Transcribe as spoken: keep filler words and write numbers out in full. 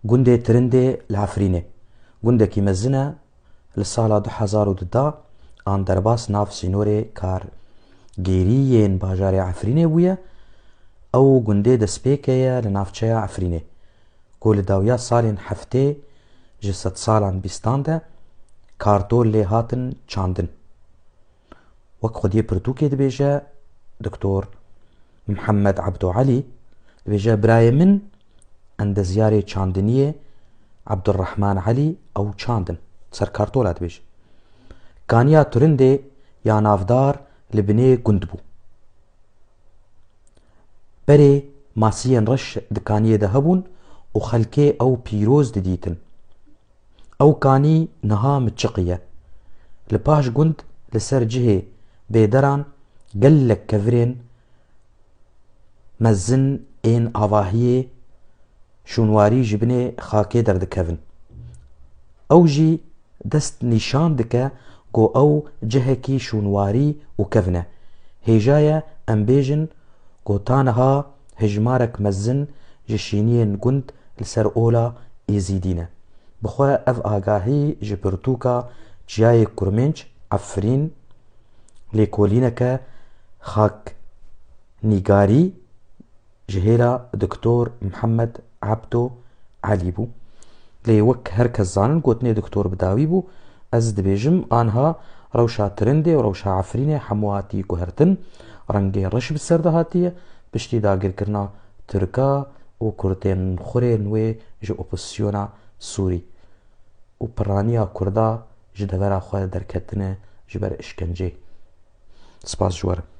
Gundê Tirindê li Efrînê gundekî mezin e, li sala du hezar û du de an derbas nav sînorê kargêrî yên bajarê Efrînê bûye. Ew gundê destpêkê ye li navçeya Efrînê, ku li dawiya salên heftê ji sedsalan bîstan de kartol lê hatin çandin. Wek xwediyê pirtûkê dibêje Doktor Mihemed Ebdo Elî, dibêje, birayê min endezyarê çandiniyê Ebdurrehman Elî ew çandin. Ser kartola dibêje. Kaniya Turindê ya navdar li binê gund bû. Berê masiyên reş di kaniyê de hebûn û xelkê ew pîroz didîtin. Ew kanî niha miçiqî ye. Li paş gund li ser cihê bêderan gelek kevirên mezin ên avahiyê şûnwarî ji binê xakê derdikevin. Ew jî dest nîşan dike ku ew cihekî şûnwarî û kevn e. Hêja ye em bêjin ku ta niha hejmarek mezin ji şîniyên gund li ser ola Êzîdî ne. Bi xwe ev agahî ji pirtûka Çiyayê Kurmênc, Efrîn, lêkolîneke xaknîgarî ji hêla Doktor Mihemed Ebdo Elî bû. Lê wek her kes zanin, gotinê doktor bi dawî bû. Ez dibêjim, anha rewşa Tirindê û rewşa Efrînê hemû hatî guhertin. Rengê reş bi ser de hatiye. Piştî dagirkirina Tirka û Kurdên xurên wê ji opozisyona Sûrî û piraniya Kurda ji devera xwe derketine ji ber işkencê. Spas ji we re.